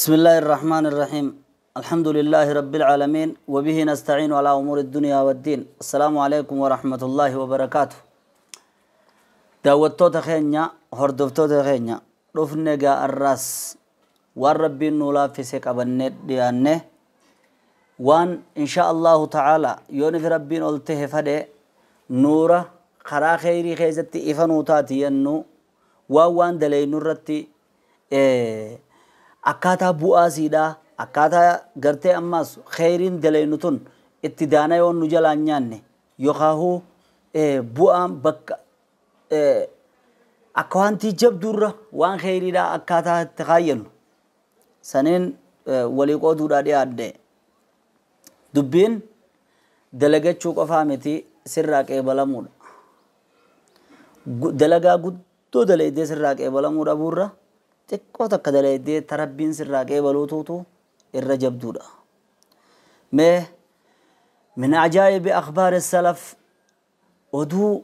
بسم الله الرحمن الرحيم. الحمد لله رب العالمين وبه نستعين على أمور الدنيا والدين. السلام عليكم ورحمة الله وبركاته. داوتو تخينيا هردفتو تخينيا رفنجا الراس والرب نولا في سكبنت ديانه وان إن شاء الله تعالى يوني في ربي نولته فده نورا خرا خيري خيزتي إفنوتاتي ينو وان دلي نورتي akkaataa bu'aa siidhaa akkaataa gartee ammaas kheyriin daleynu tun itti daana yoon nu jalaan nyaanne yookaahuu bu'aan bakka akka wanti jabduurra waan kheyriidhaa akkaataa itti kaayyannu saniin walii qooduudhaa dhiyaadde. Dubbiin dalagachuu qofaa miti, sirraa qeebalamuudha. Dalagaa guddoo dalaydee sirraa qeebalamuu dhabuurra xiqqoo takka dalaydee tarabbiin sirraa qeebaluutuutu irra jabduudha. Mee min ajaa'ibi akhbaari salaf, oduu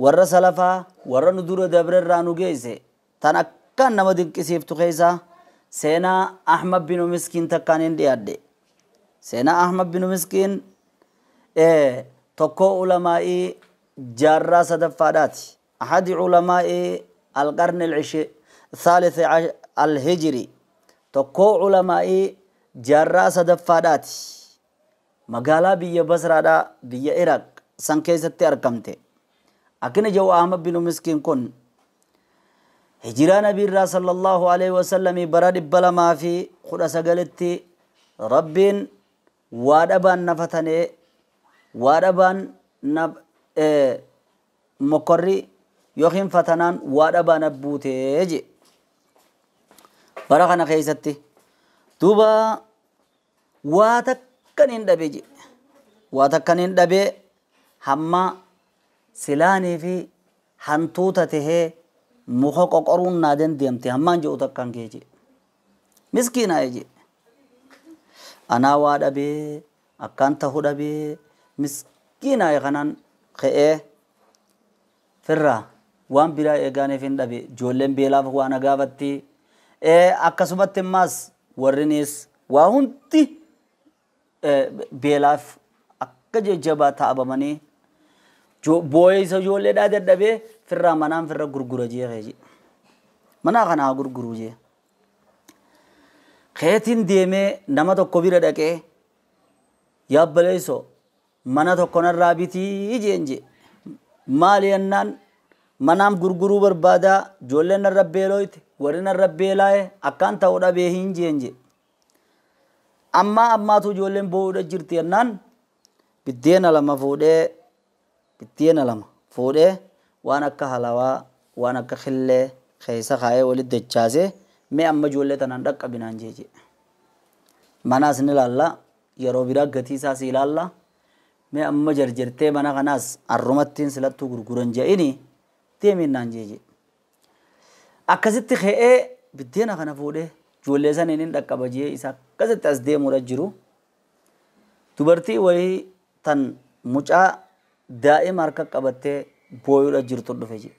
warra salafaa warra nu dura dabrerraa nu geesse tan akkaan nama dinqisiiftu keessaa seenaa Ahmad binu Miskiin takkaan hin dhiyaadde. Seenaa Ahmad binu Miskiin tokko ulamaa'ii jaarraa sadaffaadhaati. Ahadi ulamaa'ii alqarni الثالث الهجري، tokko ulamaa'ii jaarraa sadaffaadhaati. Magaalaa biyya Basraadhaa biyya Iraaq san keessatti argamte. Akkina jedhu Ahmad binu Miskiin kun hijiraa nabiirraa sallallahu alaihi wasallamii bara 219tti rabbiin waa dhabaan nafatanee waa dhabaan mokorri yookiin fatanaan waa dhabaan abbuutee je. Bara kana keessatti duuba waa takkan hin dhabe je. Waa takkan hin dhabe hamma silaanii fi hantuuta tahee muka qoqoruun naa dandeemte hammaan jedhu takkaan kee je. Miskiinaa je. Anaa waa dhabee akkaan tahu dhabee miskiinaa kanaan ka'ee firraa waan biraa eegaaniif hin dhabe. Ijoolleen beelaaf waa na gaafatti. Akkasumatti immaas warrinis waa hundi beelaaf akka jajjabaa ta'abamanii boo'eessa ijoolleedhaa dadhabee firraa manaan firra gurgura jee. Manaa kana haa gurguruu jee. Keetiin deemee nama tokko bira dhaqee yaabbaleessoo mana tokko narraa bitii jeen jee. Maali jennaan manaam gurguruu barbaadaa ijoolleen narra beelooyte warri narra beelaa'e akkaan ta'uu dhabee hin jeen jee. Ammaa ammaatu ijoolleen boo'uudha jirti jennaan biddeena lama fuudhee waan akka halawaa waan akka khillee keessa kaayee walitti dachaasee mee amma ijoollee tanaan dhaqqabinaan jee jee. Manaas ni ilaalla yeroo biraa gatii isaas ilaalla mee amma jarjartee mana kanaas arrumattiin silattuu gurguran je'ini deeminnaan jee jee. Akkasitti ka'ee biddeena kana fuudhee ijoollee saniin hin dhaqqaba jee isa akkasitti as deemuudha jiru. Dubartii wayii tan mucaa daa'ima harka qabattee booyuudha jirtu dhufe jee.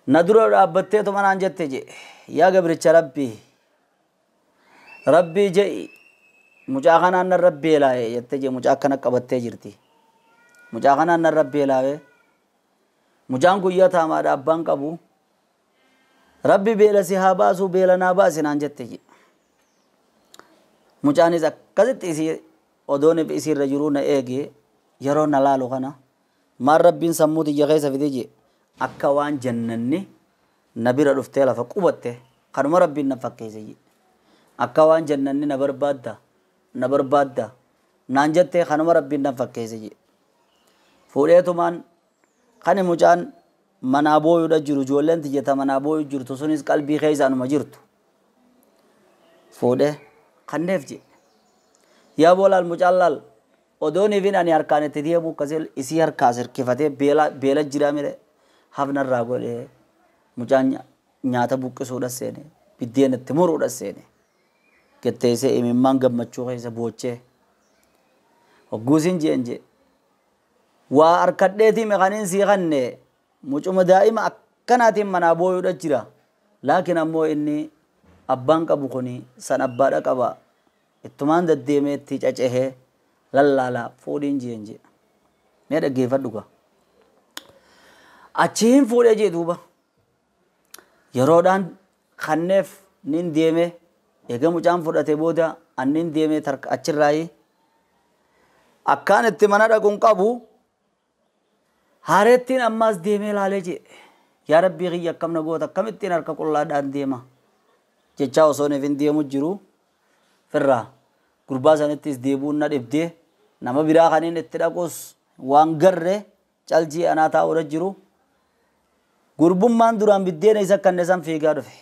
Na dura dhaabbattee tuma naan jette jee yaa gabricha rabbii rabbii je'i mucaa kanaan narra beelaa'e jette jee. Mucaa akkana qabattee jirti. Mucaa kanaan narra beelaa'e mucaan guyyaa taamaadha abbaan qabu rabbi beela si haa baasu beela naa baasi naan jette jee. Mucaanis akkasitti isii odoon isiirra jiruu na eege yeroo na laalu kana maal rabbiin sammuu tiyya keessa fide jee akka waan jannanni na bira dhuftee lafa qubatte kanuma rabbiin na fakkeesse jee. Akka waan jannanni na barbaadda na barbaadda naan jettee kanuma rabbiin na fakkeesse jee. Fuudheetumaan kani mucaan manaa booyuudha jiru ijoolleen tiyyata manaa booyu jirtu sunis qalbii keessaanuma jirtu. Fuudhee kanneef jee. Yaa boolaal mucaan laal odooniifin ani harkaan itti deemu akkasii isii harkaas hirkifatee beela jiraa mire hafnarraa godhee mucaan nyaata buqqisuudha seene biddeen itti muruudha seene getteessee imimmaan gammachuu keessa boochee hogguusin jeen jee waa harkadheetii meqaniin sii kanne mucuma daa'ima akkanaatiin manaa booyuudha jira laakiin ammoo inni Abbaan qabu kuni san abbaadha qaba. Ittumaan deddeemeetti cacehee lallaalaa fuudhiin jeen jee. Mee dhaggeeffadhu gaa. Achiin fuudhee jee duuba. Yeroodhaan kanneef nin deeme eega mucaan fudhate booda annin deeme achirraayi. Akkaan itti mana dhaquun qabu haarettiin ammaas deemee laalee jee. Yaa Rabbii kiyya akkam na goota akkamittiin harka qullaadhaan deema jechaa osoo hin deemu jiru firraa gurbaa sanittis deebuun na dhibdee nama biraa kaniin itti dhaqus waan garre caljii anaa taa'uudha jiru. Gurbummaan duraan biddeena isa kanne san fiigaa dhufe.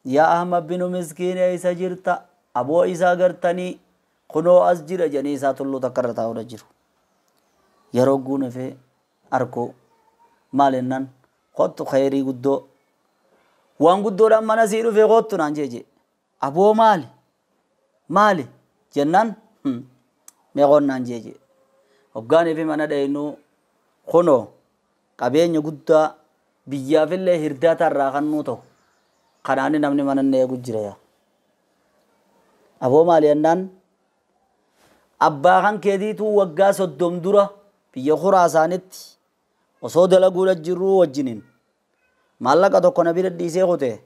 Yaa Ahmad binu miskiina isa jirta aboo isaa gartanii kunoo as jira jedhanii isaa tulluu takka irra taa'uudha jiru. Yeroo guun dhufee arkoo maal jennaan kottu khayrii guddoo waan guddoodhaan mana sii dhufee kottu naan jee jee. Aboo maali maali jennaan mee qonnaan jee jee. Hoggaanii fi mana dhayinuu kunoo qabeenya guddaa biyyaafillee hirdaata irraa kan nuu ta'u kanaani namni mana inni eegu jira yaa. Aboo maali jennaan abbaa kan keetiituu waggaa 30 dura biyya Khuraasaanitti osoo dalaguudha jirruu wajjiniin maallaqa tokko na bira dhiisee kute.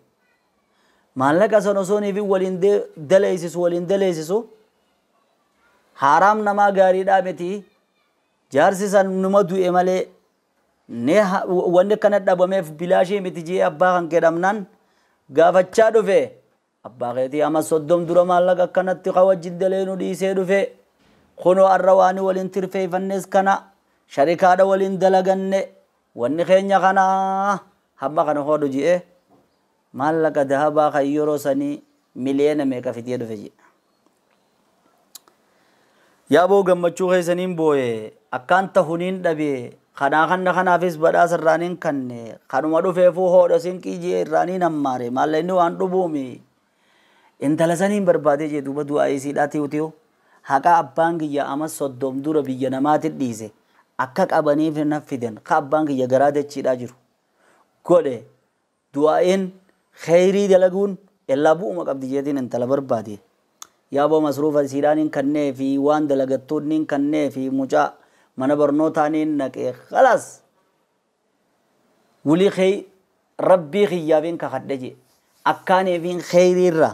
Maallaqa sana osoo niif waliin daleessisu haaraam namaa gaariidhaa miti jaarsi san numa du'e malee ne wanni kana dhabameef bilaashii miti jee abbaa kan kedhamnaan gaafachaa dhufe. Abbaa keetii amma 30 dura maallaqa akkanatti ka wajjin daleenu dhiisee dhufe kunoo arra waani waliin tirfeeffannes kana sharikaadha waliin dalaganne wanni keenya kana hamma kana hodhu jee maallaqa dahabaa kan yeroo sanii miliyoona meeqa fidee dhufe jee. Yaaboo gammachuu keessaniin boo'e akkaan tahuniin dhabee kanaa kanna kanaafis badhaasa irraaniin kanne kanuma dhufeefuu hodha sinqii jee irraaniin hammaare maallaqni waan dhubuumi. Intala saniin barbaadee jee duuba du'aa isiidhaa ti'u haqa abbaan kiyya amma 30 dura biyya namaatti dhiise akka qabaniif na fidan ka abbaan kiyya garaa dachiidhaa jiru godhe du'aa'iin khayrii dalaguun ellaa bu'uma qabdi jeetiin intala barbaade. Yaaboo masruufa isiidhaan kannee fi waan dalagattoonni kannee fi mucaa mana barnootaaniin naqee khalaas wulii khey rabbii kiyyaafiin kakadhe jee akkaaniifiin khayriirra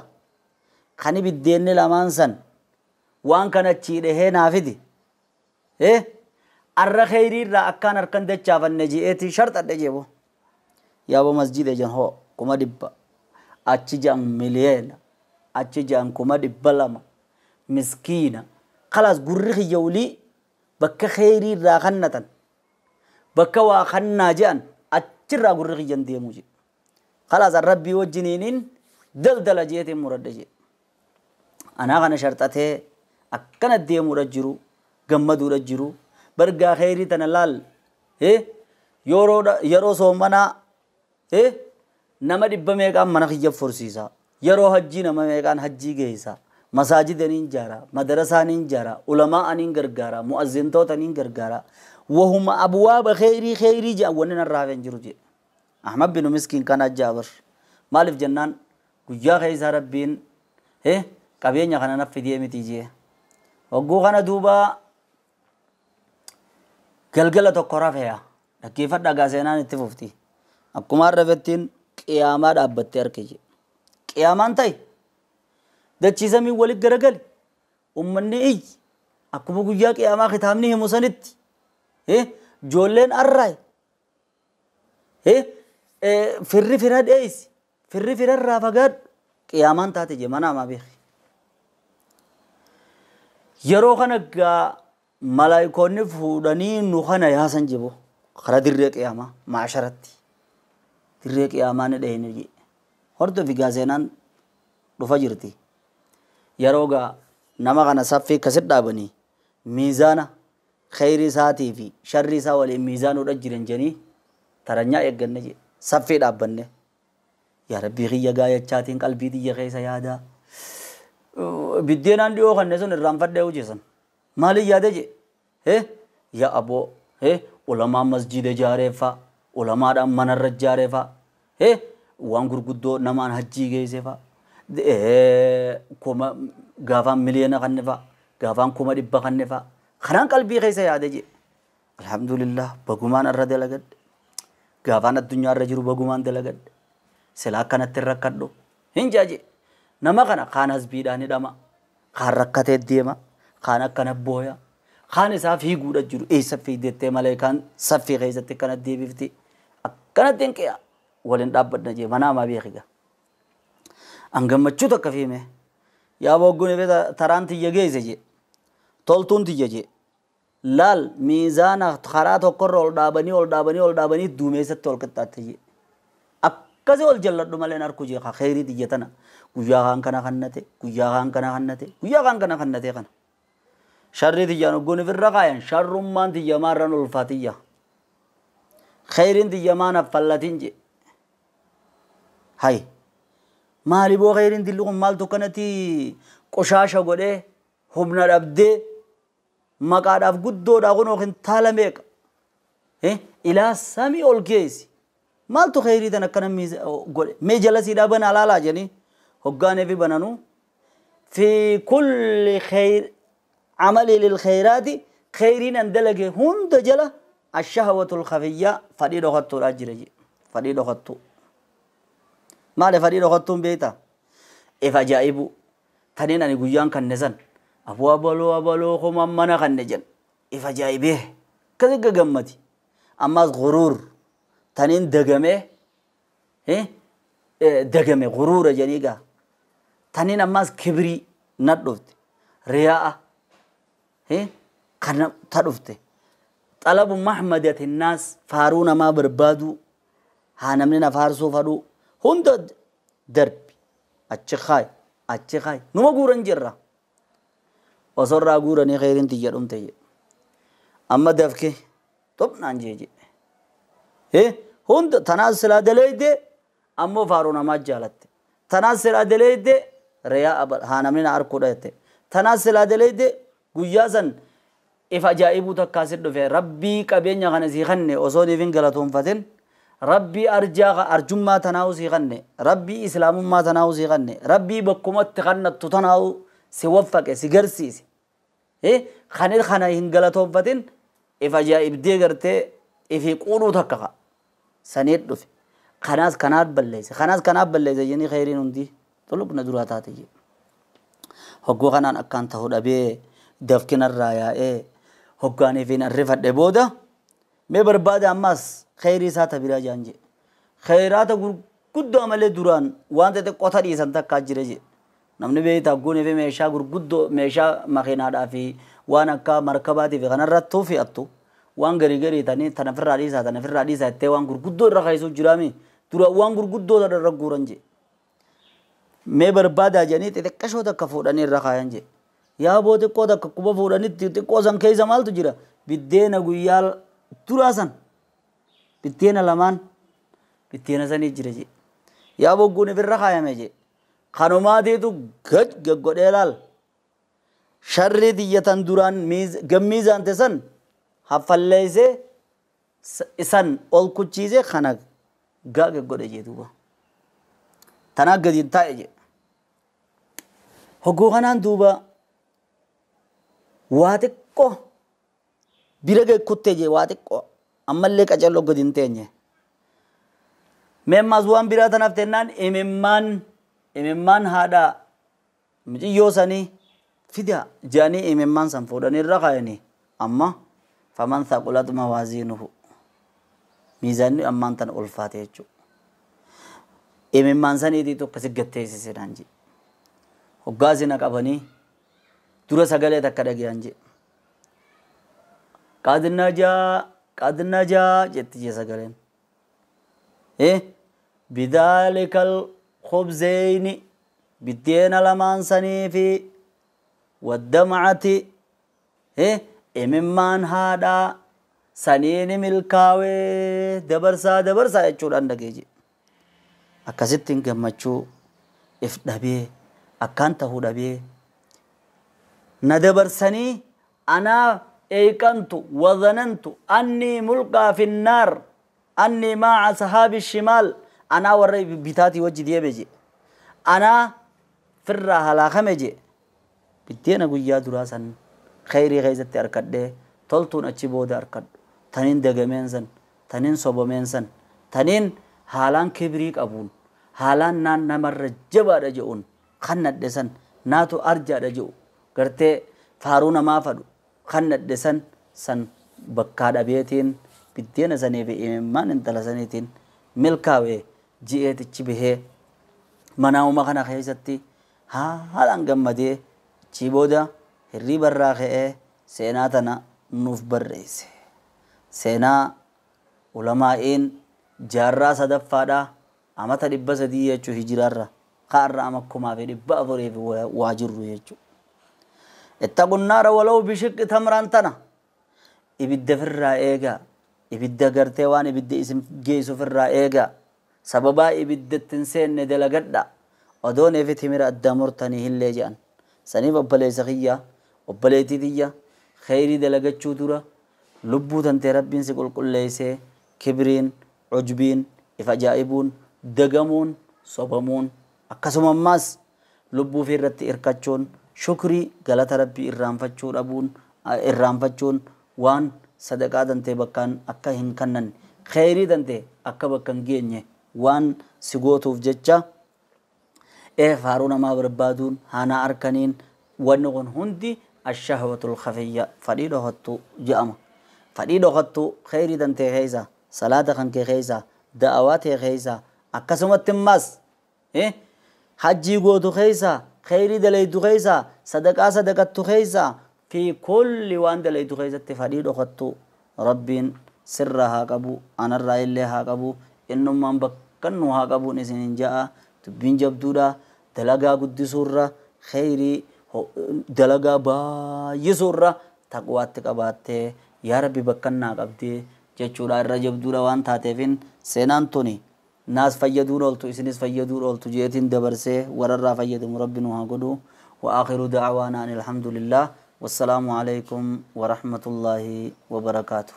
kani biddeenni lamaan san waan kana achii dhahee naa fidi. Arra khayriirraa akkaan harkan dachaafanne je'eeti sharxadhe jeebo. Yaaboo masjida jan hoo 100,000 achi jan miliyoona achi jan 200,000 miskiina khalaas gurri kiyya wulii bakka khayriirraa kannatan bakka waa kannaa je'an achirraa gurri kiyyan deemuu jedhe. Khalaas rabbii wajjiniiniin daldala jeetiin muradhe jedhe. Anaa kana sharxatee akkana deemuudha jiru gammaduudha jiru bargaa khayrii tana laal yeroo soomanaa nama 100 meeqaan mana kiyya fursiisa yeroo hajjii nama meeqaan hajjii geessa masaajidaniin ijaara madarasaaniin ijaara ulamaa'aniin gargaara mu'azzintootaniin gargaara wahuma abwaaba khayrii khayrii jedhan wanni narraa hafeen jiru jedhe. Ahmad binu miskiin kana jaabar maaliif jennaan guyyaa keessa rabbiin qabeenya kana na fidee miti jee. Hogguu kana duuba galgala tokko rafeya dhaggeeffadhaa gaa seenaan itti fufti. Akkuma rafettiin qiyaamaa dhaabbattee arge jee. Qiyaamaan ta'e dachiisamii walit garagali ummanni iyyi akkuma guyyaa qiyaamaa kitaabni himu sanitti ijoolleen arraaye firri fira dheeysi firri firarraa fagaadhu qiyaamaan taate jee mana hamaa beeki. Yeroo kana gaa malaayikoonni fuudhanii nu kana yaasan jebo karaa dirree qiyaamaa maasharatti dirree qiyaamaa ni dhahine jee. Hordofi gaa seenaan dhufa jirti. Yeroo gaa nama kana saffii akkasit dhaabanii miizaana khayrii isaatii fi sharrii isaa waliin miizaanuudha jiran jedhanii taranyaa eegganne jee saffii dhaabbanne. Yaa Rabbii kiyya gaayachaatiin qalbii tiyya keessa yaadaa. Biddeenaan dhiyoo kanne sun irraanfadhee hojjesan. Maaliin yaade jee? Yaa aboo ulamaan masjiida ijaareeffaa ulamaadhaan manarra ijaareeffaa waan gurguddoo namaan hajjii geesseeffaa kuma gaafaan miliyoona kanne fa'a gaafaan 100,000 kanne fa'a kanaan qalbii keessa yaade jee alhamdulillah bagumaan irra dalagadhe gaafaan addunyaa irra jiru bagumaan dalagadhe silaa akkanatti rakkadhu hin jaaje nama kana kaan hasbiidhaan hidhama kaan rakkatee deema kaan akkana booya kaan isaa fiiguudha jiru eessa fiidettee malee kaan saffii keessatti akkana deebifti akkanatti hin qi'a waliin dhaabbadna jee manaa maa beekiga an gammachuu takka fiime yaa bogguun ife taraan tiyya geesse jee toltuun tiyya jee laal miizaana karaa tokkorra ol dhaabanii ol dhaabanii ol dhaabanii duumeessatti ol qixxaatte jee akkasii ol jalladhu malee harku jee kheyrii tiyya tana guyyaa kaan kana kannate guyyaa kaan kana kannate guyyaa kaan kana kannate kana sharrii tiyyaan hogguun ifirra kaayan sharrummaan tiyya maarran ulfaatiyya kheyriin tiyya maan affallatin jee hay maali boo kheyriin dilli kun maaltu kanatti qoshaasha godhee humna dhabdee maqaadhaaf guddoodhaa kun yookiin taala meeqa ilaa samii ol geessi maaltu kheyrii tan akkana godhe mee jala siidhaa bana alaalaa jedhanii hoggaanee fi bananuu fi kulli kheyr عملي للخيرات خيرين اندلق هند جلا الشهوة الخفية فريد خطو الأجر فريد خطو ما له فريد خطو بيتا إفا جائبو تنين أني قيان كان نزن أبو أبلو أبلو خم أمنا كان نجن إفا جائبه كذا قمتي أما غرور تنين دقمه إيه دقمه غرور جنيقة تنين أما كبري ندفت رياء kana ta dhufte xalabu mahmadati naas faaruu namaa barbaadu haa namni na faarsuu fadhu hunda darbi achi kaay achi kaay numa guuran jirra osoo irraa guuranii kheyriin tiyya dhumte jedhe amma dafke xupnaan jee jedhe hunda tanaas silaa daleeyde ammoo faaruu namaa jaalatte tanaas silaa daleeyde riyaa haa namni na arkuudha jette tanaas silaa daleeyde guyyaa san if ajaa'ibuu takkaa si dhufe rabbii qabeenya kana sii kanne osoo ifin galatoonfatin rabbii arjaa arjummaa tanaa'u sii kanne rabbii islaamummaa tanaa'u sii kanne rabbii bakkumatti kannattu tanaa'u si waffaqe si garsiise kan kana hin galatoonfatin if ajaa'ibdee gartee ifii quudhuu takka ka saniit dhufe kanaas kanaaf balleesse kanaas kanaaf balleesse jennii kheyriin hundi xuluqna duraa taate jedhe hogguu kanaan akkaan ta'uu dhabee dafkinarraa yaa'ee hoggaaniif hin arrifadhe booda mee barbaada ammas kheyrii isaa ta biraa jaan jedhe kheyraata gurguddoo malee duraan waan xixiqqoo ta dhiisan takkaa jira jedhe namni beeyta hogguunii fi meeshaa gurguddoo meeshaa makiinaadhaa fi waan akka markabaatii fi kanarrattuu fe'attu waan garii garii tanii tana ofirraa dhiisaa tana ofirraa dhiisaa jettee waan gurguddoo irra kaayisuu jiraami dura waan gurguddoo tana irra guuran jedhe mee barbaadaa jedhanii xixiqqashoo takka fuudhanii irra kaayan jedhe yaa boo xiqqoo takka quba fuudhanitti xiqqoo san keessa maaltu jira biddeena guyyaa duraa san biddeena lamaan biddeena sanii jira jedhe yaa bogguun ifirra kaayame jedhe kanumaatiitu gad gaggodhee laal sharrii tiyyatan duraan gammiizaante san haffalleessee isan ol kuchiisee kana gaa gaggodhe jee duuba tanaa gadi hin taa'e jedhe hogguu kanaan duuba waa xiqqoo bira kuttee jee waa xiqqoo ammallee qacalloo gadi hin teenye mee ammaas waan biraa tanaaf tennaan imimmaan haadha muciyyoo sanii fida jedhanii imimmaan san fuudhanii irra kaayanii amma faman thaqulat mawaaziinuhu miizaanni ammaan tan ulfaate jechuudha imimmaan saniitiitu akkasi gatteessise naan jedhe hoggaa sina qabanii dura sagalee takka dhagayan jedhe qad najaa jetti jee sagaleen bidaalikal khubzeyni biddeena lamaan sanii fi waddamcati imimmaan haadhaa saniini milkaawee dabarsaa dabarsaa jechuudhaan dhagee jedhe akkasittiin gammachuu if dhabee akkaan tahuu dhabee na dabarsanii anaa eeqantu wazanantu annii mulqaa finnaar annii maaca sahaabi shimaal anaa warra bitaatii wajji deeme jedhe anaa Firraa halaakame jee biddeena guyyaa duraa san khayrii keessatti arkadhee toltuun achi booda arkadhu taniin dagameen san taniin sobomeen san taniin haalaan kibrii qabuun haalaan naan namarra jabaadha je'uun kannadhe san naatu arjaadha je'u gartee faaruu namaa fadhu kannadhe san san bakkaa dhabeetiin biddeena sanii fi imimmaan intala saniitiin milkaawee ji'eetichi bahee manaa'uma kana keessatti haalaan gammadee achii booda hirriiba irraa ka'ee seenaa tana nuuf barreesse. Seenaa ulamaa'iin jaarraa sadaffaadhaa amata 300 jechuu hijiraarra kaarra ama 1400 fi waa jirru jechuu. Ittaqu naara walaw bishiqqi tamraan tana ibidda firraa eegaa ibidda gartee waan ibidda isin geessu firraa eegaa sababaa ibiddatti hin seenne dalagadha odoon eefi timira addaa murtanii hillee jedhan. Saniif obboleessa kiyya obboleettii tiyya khayrii dalagachuu dura lubbuu tantee rabbiin si qulqulleessee kibriin cujbiin if ajaa'ibuun dagamuun sobamuun akkasuma ammaas lubbuu fi irratti hirkachuun shukrii galata rabbii irraanfachuu dhabuun irraanfachuun waan sadaqaa tantee bakkaan akka hin kannanne khayrii tantee akka bakka hin geenye waan si gootuuf jecha faaruu namaa barbaaduun haanaa arkaniin wanni kun hundi ashahwatul khafiyya fadhii dhokattu je'ama. Fadhii dhokattu khayrii tantee keessa salaata kan kee keessa da'awaa tee keessa akkasumatti immaas hajjii gootu keessa khayrii dalaytu keessa sadaqaa sadaqattu keessa fi kulli waan dalaytu keessatti fadhii dhokattu rabbiin sirra haa qabu anarraa illee haa qabu innummaan bakka nu haa qabuun isinin ja'a dubbiin jabduudha dalagaa guddisuurra khayrii dalagaa baay'isuurra taqwaatti qabaattee yaa rabbi bakka naa qabdee jechuudha irra jabduudha waan taateefin seenaan tuni naas fayyaduun ooltu isinis fayyaduun ooltu jeetiin dabarsee wararraa fayyadamu rabbi nu haa godhu. وآخر دعوانا أن الحمد لله والسلام عليكم ورحمة الله وبركاته.